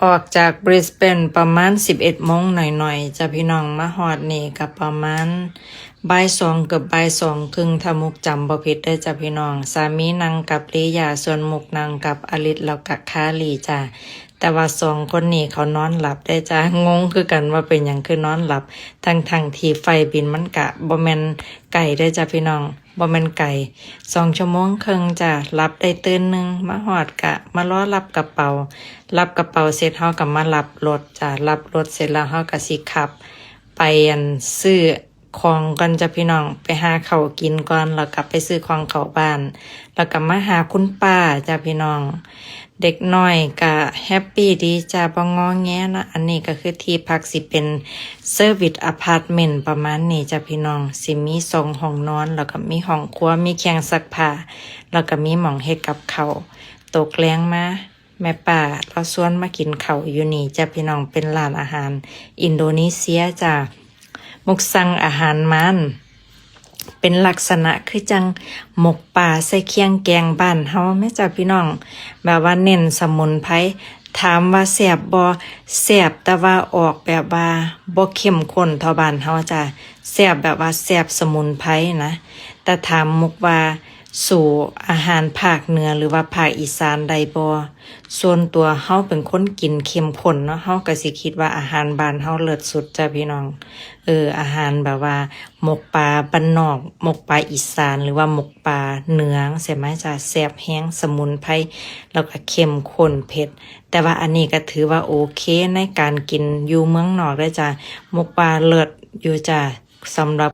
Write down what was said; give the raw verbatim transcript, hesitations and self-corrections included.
ออกจากบริสเบนประมาณสิบเอ็ดโมงหน่อยๆจ้ะพี่น้อง มาฮอดนี่ก็ประมาณบ่ายสอง เกือบบ่ายสองครึ่ง ถ้ามุกจำบ่ผิดเด้อจ้ะพี่น้อง สามีนั่งกับลียา ส่วนมุกนั่งกับอลิสแล้วก็คารีจ้ะ แต่ว่าสองคนนี้เขานอนหลับได้จ้ะ งงคือกันว่าเป็นหยังคือนอนหลับ ทั้งๆที่ไฟล์บินมันกะบ่แม่นไกลเด้อจ้ะพี่น้อง บ่แม่นไกล สองชั่วโมงครึ่งจ้ะ หลับได้ตื่นหนึ่ง มาฮอดกะมารอรับกระเป๋า รับกระเป๋าเสร็จเฮากะมารับรถจ้ะ รับรถเสร็จแล้วเฮากะสิขับ ไปอันซื้อของก่อนจ้ะพี่น้อง ไปหาข้าวกินก่อน แล้วกะไปซื้อของเข้าบ้าน แล้วกะมาหาคุณป้าจ้ะพี่น้อง เด็กน้อยกะแฮปปี้ดีจ้ะ บ่งอแงนะ อันนี้ก็คือที่พักสิเป็นเซอร์วิสอพาร์ตเมนต์ประมาณนี้จ้ะพี่น้อง สิมีสองห้องนอน แล้วก็มีห้องครัว มีเครื่องซักผ้า แล้วก็มีหม่องเฮ็ดกับข้าว ตกแลงมา แม่ป้าลาวชวนมากินข้าวอยู่นี่จ้ะพี่น้อง เป็นร้านอาหารอินโดนีเซียจ้ะ มุกสั่งอาหารมา เป็นลักษณะคือจั่งหมกปลาใส่เครื่องแกงบ้านเฮาแม่จ้ะพี่น้อง แบบว่าเน้นสมุนไพร ถามว่าแซ่บบ่ แซ่บ แต่ว่าออกแบบว่าบ่เข้มข้นเท่าบ้านเฮาจ้ะ แซ่บแบบว่าแซ่บสมุนไพรนะ แต่ถามมุกว่าสู้อาหารภาคเหนือหรือว่าภาคอีสานได้บ่ ส่วนตัวเฮาเป็นคนกินเข้มข้นเนาะ เฮาก็สิคิดว่าอาหารบ้านเฮาเลิศสุดจ้ะพี่น้อง เออ อาหารแบบว่าหมกปลาบ้านนอก หมกปลาอีสาน หรือว่าหมกปลาเหนือใช่ไหมจ้ะ แซ่บแฮง สมุนไพร แล้วก็เข้มข้นเผ็ด แต่ว่าอันนี้ก็ถือว่าโอเคในการกินอยู่เมืองนอกเด้อจ้ะ มุกว่าเลิศอยู่จ้ะ สำหรับ